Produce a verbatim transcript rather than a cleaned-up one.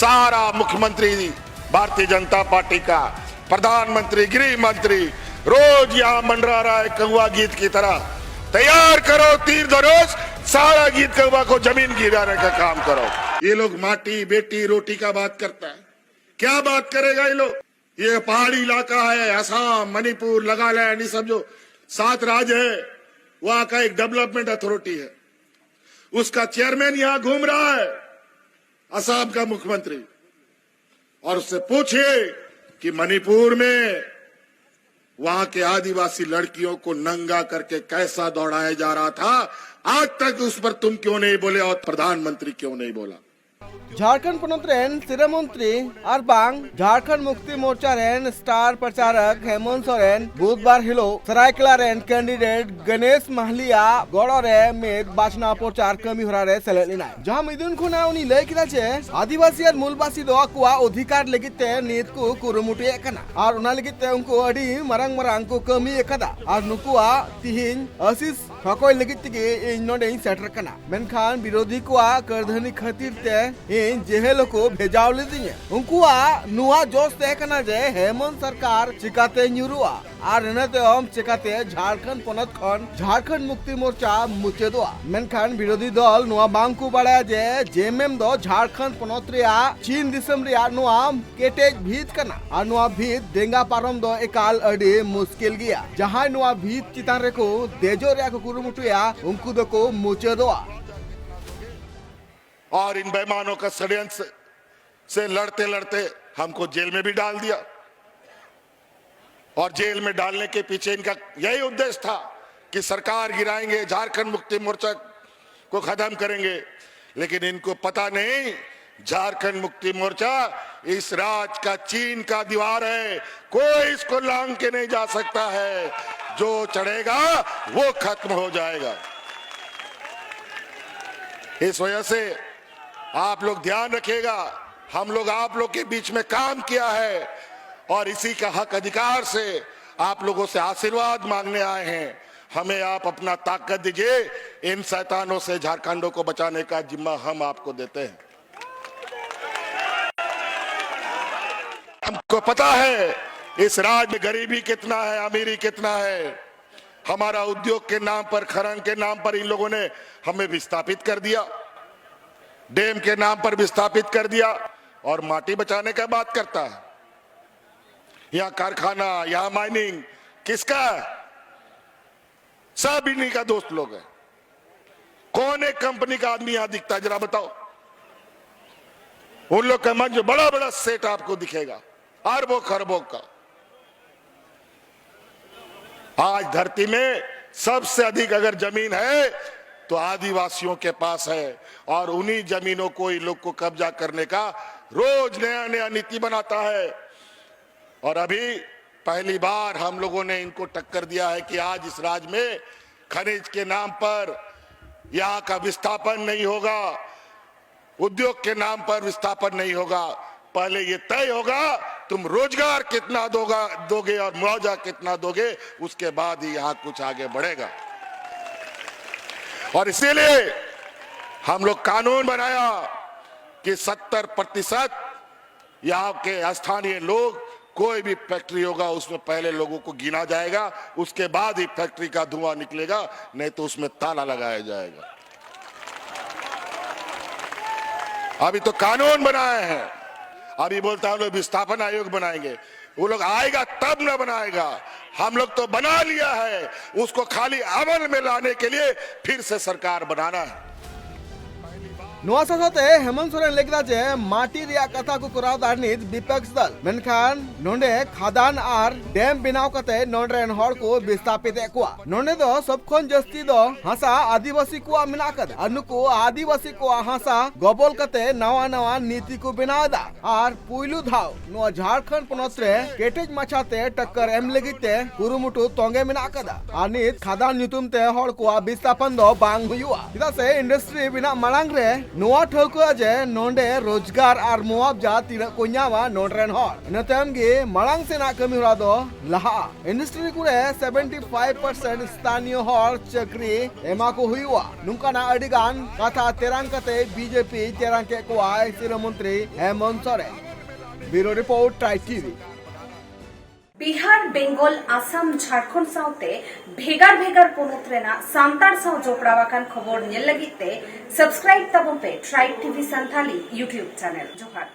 सारा मुख्यमंत्री भारतीय जनता पार्टी का, प्रधानमंत्री, गृह मंत्री, रोज यहाँ मंडरा रहा है कौवा गीत की तरह। तैयार करो तीर धनुष, सारा गीत कौवा को जमीन गिराने का काम करो। ये लोग माटी, बेटी, रोटी का बात करता है, क्या बात करेगा ये लोग? ये पहाड़ी इलाका है, असम, मणिपुर, नागालैंड, ये सब जो सात राज्य है, वहां का एक डेवलपमेंट अथॉरिटी है, उसका चेयरमैन यहाँ घूम रहा है, असम का मुख्यमंत्री। और उससे पूछिए कि मणिपुर में वहां के आदिवासी लड़कियों को नंगा करके कैसा दौड़ाया जा रहा था। आज तक उस पर तुम क्यों नहीं बोले और प्रधानमंत्री क्यों नहीं बोला? ᱡᱷᱟᱲᱠᱷᱚᱸᱰ ᱯᱚᱱᱚᱛ ᱨᱮᱱ ᱥᱤᱨᱟᱹ ᱢᱚᱱᱛᱨᱤ ᱟᱨ ᱵᱟᱝ ᱡᱷᱟᱲᱠᱷᱚᱸᱰ ᱢᱩᱠᱛᱤ ᱢᱳᱨᱪᱟ ᱨᱮᱱ ᱥᱴᱟᱨ ᱯᱨᱚᱪᱟᱨᱚᱠ ᱦᱮᱢᱚᱱᱛ ᱥᱚᱨᱮᱱ ᱵᱩᱫᱷᱵᱟᱨ ᱦᱤᱞᱳᱜ ᱥᱟᱨᱟᱭᱠᱮᱞᱟ ᱨᱮᱱ ᱠᱮᱱᱰᱤᱰᱮᱴ ᱜᱚᱱᱮᱥ ᱢᱟᱦᱞᱤᱭᱟ ᱜᱚᱲᱚ ᱨᱮ ᱢᱤᱫ ᱵᱟᱪᱷᱱᱟᱣ ᱯᱨᱚᱪᱟᱨ ᱠᱟᱹᱢᱤ ᱦᱚᱨᱟ ᱨᱮ ᱥᱮᱞᱮᱫ ᱞᱮᱱᱟᱭ᱾ ᱡᱟᱦᱟᱸ ᱢᱤᱫᱩᱱ ᱠᱷᱚᱱᱟᱜ ᱩᱱᱤ ᱞᱟᱹᱭ ᱠᱮᱫᱟ ᱡᱮ ᱟᱹᱫᱤᱵᱟᱹᱥᱤ ᱟᱨ ᱢᱩᱞᱵᱟᱹᱥᱤ ᱫᱚ ᱟᱠᱚᱣᱟᱜ ᱚᱫᱷᱤᱠᱟᱨ ᱞᱟᱹᱜᱤᱫ ᱛᱮ ᱱᱤᱛ ᱠᱚ ᱠᱩᱨᱩᱢᱩᱴᱩᱭᱮᱫ ᱠᱟᱱᱟ ᱟᱨ ᱚᱱᱟ ᱞᱟᱹᱜᱤᱫ ᱛᱮ ᱩᱱᱠᱩ ᱟᱹᱰᱤ ᱢᱟᱨᱟᱝ ᱢᱟᱨᱟᱝ ᱠᱚ ᱠᱟᱹᱢᱤ ᱟᱠᱟᱫᱟ ᱟᱨ ᱱᱩᱠᱩᱣᱟᱜ ᱛᱤᱦᱤᱧ ᱟᱥᱤᱥ ᱦᱚᱠᱚᱭ ᱞᱟᱹᱜᱤᱫ ᱛᱮᱜᱮ ᱤᱧ ᱱᱚᱰᱮᱧ ᱥᱮᱴᱮᱨ ᱠᱟᱱᱟ᱾ ᱢᱮᱱᱠᱷᱟᱱ ᱵᱤᱨᱳᱫᱷᱤ ᱠᱚᱣᱟᱜ ᱠᱟᱹᱨᱫᱷᱟᱹᱱᱤ ᱠᱷᱟᱹᱛᱤᱨ ᱛᱮ ᱤᱧ ᱡᱮᱦᱮᱞ ᱦᱚᱸᱠᱚ ᱵᱷᱮᱡᱟᱣ ᱞᱤᱫᱤᱧᱟ᱾ ᱩᱱᱠᱩᱣᱟᱜ ᱱᱚᱣᱟ ᱡᱚᱥ ᱛᱟᱦᱮᱸ ᱠᱟᱱᱟ ᱡᱮ ᱦᱮᱢᱚᱱᱛ ᱥᱚᱨᱠᱟᱨ ᱪᱤᱠᱟᱛᱮ ᱧᱩᱨᱩᱜᱼᱟ ᱟᱨ ᱤᱱᱟᱹ ᱛᱟᱭᱚᱢ ᱪᱤᱠᱟᱛᱮ ᱡᱷᱟᱲᱠᱷᱚᱸᱰ ᱯᱚᱱᱚᱛ ᱠᱷᱚᱱ ᱡᱷᱟᱲᱠᱷᱚᱸᱰ ᱢᱩᱠᱛᱤ ᱢᱳᱨᱪᱟ ᱢᱩᱪᱟᱹᱫᱚᱜᱼᱟ᱾ ᱢᱮᱱᱠᱷᱟᱱ ᱵᱤᱨᱳᱫᱷᱤ ᱫᱚᱞ ᱱᱚᱣᱟ ᱵᱟᱝ ᱠᱚ ᱵᱟᱲᱟᱭᱟ ᱡᱮ ᱡᱮ ᱮᱢ ᱮᱢ ᱫᱚ ᱡᱷᱟᱲᱠᱷᱚᱸᱰ ᱯᱚᱱᱚᱛ ᱨᱮᱭᱟᱜ ᱪᱤᱱ ᱫᱤᱥᱚᱢ ᱨᱮᱭᱟᱜ ᱱᱚᱣᱟ ᱠᱮᱴᱮᱡ ᱵᱷᱤᱛ ᱠᱟᱱᱟ ᱟᱨ ᱱᱚᱣᱟ ᱵᱷᱤᱛ ᱰᱮᱸᱜᱟ ᱯᱟᱨᱚᱢ ᱫᱚ ᱮᱠᱟᱞ ᱟᱹᱰᱤ ᱢᱩᱥᱠᱤᱞ ᱜᱮᱭᱟ᱾ ᱡᱟᱦᱟᱸᱭ ᱱᱚᱣᱟ ᱵᱷᱤᱛ ᱪᱮᱛᱟᱱ ᱨᱮᱠᱚ ᱫᱮᱡᱚᱜ ᱨᱮᱭᱟᱜ ᱠᱚ ᱠᱩᱨᱩᱢᱩᱴᱩᱭᱟ, ᱩᱱᱠᱩ ᱫᱚᱠᱚ ᱢᱩᱪᱟᱹᱫᱚᱜᱼᱟ᱾ और इन बेईमानों का षड्यंत्र से लड़ते लड़ते हमको जेल में भी डाल दिया। और जेल में डालने के पीछे इनका यही उद्देश्य था कि सरकार गिराएंगे, झारखंड मुक्ति मोर्चा को खत्म करेंगे। लेकिन इनको पता नहीं, झारखंड मुक्ति मोर्चा इस राज का चीन का दीवार है, कोई इसको लांग के नहीं जा सकता है। जो चढ़ेगा, वो खत्म हो जाएगा। इस वजह से आप लोग ध्यान रखिएगा, हम लोग आप लोग के बीच में काम किया है और इसी का हक अधिकार से आप लोगों से आशीर्वाद मांगने आए हैं। हमें आप अपना ताकत दीजिए, इन शैतानों से झारखंडों को बचाने का जिम्मा हम आपको देते हैं। को पता है इस राज में गरीबी कितना है, अमीरी कितना है। हमारा उद्योग के नाम पर, खनन के नाम पर इन लोगों ने हमें विस्थापित कर दिया, डैम के नाम पर विस्थापित कर दिया, और माटी बचाने का बात करता है। यहाँ कारखाना, यहाँ माइनिंग किसका है? सब इन्हीं का दोस्त लोग हैं। कौन एक कंपनी का आदमी यहाँ दिखता है, जरा बताओ। उन लोग का मंच, बड़ा बड़ा सेट आपको दिखेगा, अरबों खरबों का। आज धरती में सबसे अधिक अगर जमीन है तो आदिवासियों के पास है, और उन्हीं जमीनों को इन लोग को कब्जा करने का रोज नया नया नीति बनाता है। और अभी पहली बार हम लोगों ने इनको टक्कर दिया है कि आज इस राज में खनिज के नाम पर यहाँ का विस्थापन नहीं होगा, उद्योग के नाम पर विस्थापन नहीं होगा। पहले ये तय होगा तुम रोजगार कितना दोगा, दोगे और मुआवजा कितना दोगे, उसके बाद ही यहाँ कुछ आगे बढ़ेगा। और इसीलिए हम लोग कानून बनाया कि सत्तर प्रतिशत यहाँ के स्थानीय लोग, कोई भी फैक्ट्री होगा उसमें पहले लोगों को गिना जाएगा, उसके बाद ही फैक्ट्री का धुआं निकलेगा, नहीं तो उसमें ताला लगाया जाएगा। अभी तो कानून बनाए हैं, अभी बोलता है हम लोग विस्थापन आयोग बनाएंगे। वो लोग आएगा तब ना बनाएगा, हम लोग तो बना लिया है, उसको खाली अमल में लाने के लिए फिर से सरकार बनाना है। ᱱᱚᱣᱟ ᱥᱟᱶᱛᱮ ᱦᱮᱢᱚᱱᱛ ᱥᱚᱨᱮᱱ ᱞᱟᱹᱭ ᱠᱮᱫᱟ ᱡᱮ ᱢᱟᱹᱴᱤ ᱨᱮᱭᱟᱜ ᱠᱟᱛᱷᱟ ᱠᱚ ᱠᱚᱨᱟᱣ ᱮᱫᱟ ᱱᱤᱛ ᱵᱤᱯᱚᱠᱥ ᱫᱚᱞ, ᱢᱮᱱᱠᱷᱟᱱ ᱱᱚᱰᱮ ᱠᱷᱟᱫᱟᱱ ᱟᱨ ᱰᱮᱢ ᱵᱮᱱᱟᱣ ᱠᱟᱛᱮ ᱱᱚᱰᱮ ᱨᱮᱱ ᱦᱚᱲ ᱠᱚ ᱵᱤᱥᱛᱟᱯᱤᱛ ᱮᱫ ᱠᱚᱣᱟ᱾ ᱱᱚᱰᱮ ᱫᱚ ᱥᱚᱵ ᱠᱷᱚᱱ ᱡᱟᱹᱥᱛᱤ ᱫᱚ ᱦᱟᱥᱟ ᱟᱹᱫᱤᱵᱟᱹᱥᱤ ᱠᱚᱣᱟᱜ ᱢᱮᱱᱟᱜ ᱟᱠᱟᱫᱟ ᱟᱨ ᱱᱩᱠᱩ ᱟᱹᱫᱤᱵᱟᱹᱥᱤ ᱠᱚᱣᱟᱜ ᱦᱟᱥᱟ ᱜᱚᱵᱚᱞ ᱠᱟᱛᱮ ᱱᱟᱣᱟ ᱱᱟᱣᱟ ᱱᱤᱛᱤ ᱠᱚ ᱵᱮᱱᱟᱣ ᱮᱫᱟ ᱟᱨ ᱯᱩᱭᱞᱩ ᱫᱷᱟᱣ ᱱᱚᱣᱟ ᱡᱷᱟᱲᱠᱷᱚᱸᱰ ᱯᱚᱱᱚᱛ ᱨᱮ ᱠᱮᱴᱮᱡ ᱢᱟᱪᱷᱟᱛᱮ ᱴᱟᱠᱠᱟᱨ ᱮᱢ ᱞᱟᱹᱜᱤᱫ ᱛᱮ ᱠᱩᱨᱩᱢᱩᱴᱩ ᱛᱚᱝᱜᱮ ᱢᱮᱱᱟᱜ ᱟᱠᱟᱫᱟ᱾ ᱟᱨ ᱱᱤᱛ ᱠᱷᱟᱫᱟᱱ ᱧᱩᱛᱩᱢ ᱛᱮ ᱦᱚᱲ ᱠᱚᱣᱟᱜ ᱵᱤᱥᱛᱟᱯᱚᱱ ᱫᱚ ᱵᱟᱝ ᱦᱩᱭᱩᱜᱼᱟ, ᱪᱮᱫᱟᱜ ᱥᱮ ᱤᱱᱰᱟᱥᱴᱨᱤ ᱵᱮᱱᱟᱜ ᱢᱟᱲᱟᱝ ᱨᱮ ᱱᱚᱣᱟ ᱴᱷᱟᱹᱣᱠᱟᱹ ᱡᱮ ᱱᱚᱰᱮ ᱨᱳᱡᱽᱜᱟᱨ ᱟᱨ ᱢᱩᱣᱟᱵᱡᱟ ᱛᱤᱱᱟᱹᱜ ᱠᱚ ᱧᱟᱢᱟ ᱱᱚᱰᱮ ᱨᱮᱱ ᱦᱚᱲ, ᱤᱱᱟᱹ ᱛᱟᱭᱚᱢ ᱜᱮ ᱢᱟᱲᱟᱝ ᱥᱮᱱᱟᱜ ᱠᱟᱹᱢᱤ ᱦᱚᱨᱟ ᱫᱚ ᱞᱟᱦᱟᱜᱼᱟ᱾ ᱤᱱᱰᱟᱥᱴᱨᱤ ᱠᱚᱨᱮ ᱥᱮᱵᱷᱮᱱᱴᱤ ᱯᱷᱟᱭᱤᱵᱷ ᱯᱟᱨᱥᱮᱱᱴ ᱥᱛᱷᱟᱱᱤᱭᱚ ᱦᱚᱲ ᱪᱟᱹᱠᱨᱤ ᱮᱢᱟ ᱠᱚ ᱦᱩᱭᱩᱜᱼᱟ᱾ ᱱᱚᱝᱠᱟᱱᱟᱜ ᱟᱹᱰᱤ ᱜᱟᱱ ᱠᱟᱛᱷᱟ ᱛᱮᱨᱟᱝ ᱠᱟᱛᱮ ᱵᱤᱡᱮᱯᱤ ᱛᱮᱨᱟᱝ ᱠᱮᱫ ᱠᱚᱣᱟᱭ ᱥᱤᱨᱟᱹ ᱢᱚᱱᱛᱨᱤ Hemant Soren. Bureau Report, Tri T V. Bihar, Bengal, Assam, Jharkhand ᱥᱟᱶᱛᱮ ᱵᱷᱮᱜᱟᱨ ᱵᱷᱮᱜᱟᱨ ᱯᱚᱱᱚᱛ ᱨᱮᱱᱟᱜ ᱥᱟᱱᱛᱟᱲ ᱥᱟᱶ ᱡᱚᱯᱲᱟᱣ ᱟᱠᱟᱱ ᱠᱷᱚᱵᱚᱨ ᱧᱮᱞ ᱞᱟᱹᱜᱤᱫ ᱛᱮ subscribe ᱛᱟᱵᱚᱱ ᱯᱮ Tri T V Santhali YouTube channel. ᱡᱚᱦᱟᱨ᱾